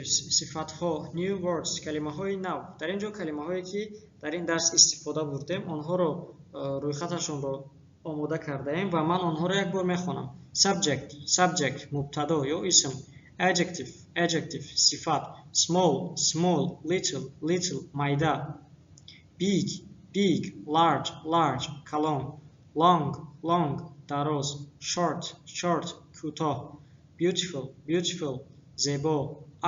Adjectives, сифатҳо, new words, калимаҳои нав. Дар ин ҷо калимаҳое, ки дар ин дарс истифода бурдем, онҳоро рӯйхаташонро омода кардаем ва ман онҳоро як бор мехонам. Subject, subject, мубтадо ё исм. Adjective, adjective, сифат. Small, small, little, little, майда. Big, big, large, large, калон. Long, long, дароз. Short, short, кӯтоҳ. Beautiful, beautiful, зебо.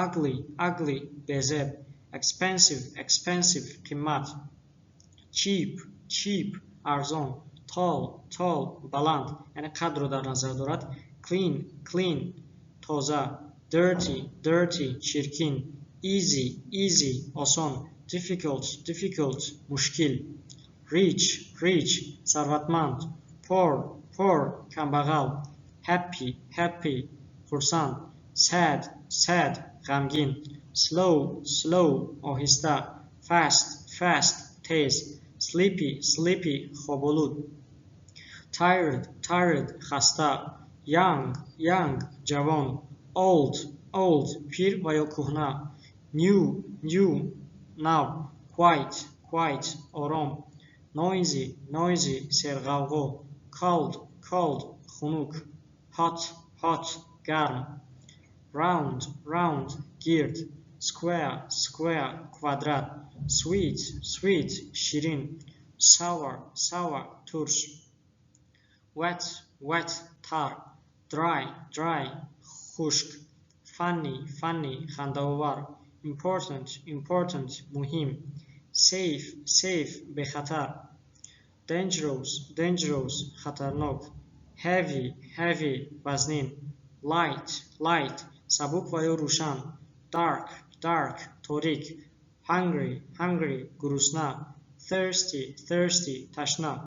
Ugly, ugly, безеб. Expensive, expensive, қимат. Cheap, cheap, арзон. Tall, tall, баланд, яъне қадро дар назар дорад. Clean, clean, тоза. Dirty, dirty, чиркин. Easy, easy, осон. Difficult, difficult, мушкил. Rich, rich, сарватманд. Poor, poor, камбағал. Happy, happy, хурсанд. Sad, sad, ғамгин. Slow, slow, оҳиста. Fast, fast, тез. Sleepy, sleepy, хоболуд. Tired, tired, хаста. Young, young, ҷавон. Old, old, пир ва ё кӯҳна. New, new, нав. Quiet, quiet, ором. Noisy, noisy, серғавғо. Cold, cold, хунук. Hot, hot, гарм. Round, round, гирд. Square, square, квадрат. Sweet, sweet, ширин. Sour, sour, турш. Wet, wet, тар. Dry, dry, хушк. Funny, funny, хандаовар. Important, important, муҳим. Safe, safe, бехатар. Dangerous, dangerous, хатарнок. Heavy, heavy, вазнин. Light, light, сабук ва ё рӯшан. Dark, dark, торик. Hungry, hungry, гурусна. Thirsty, thirsty, ташна.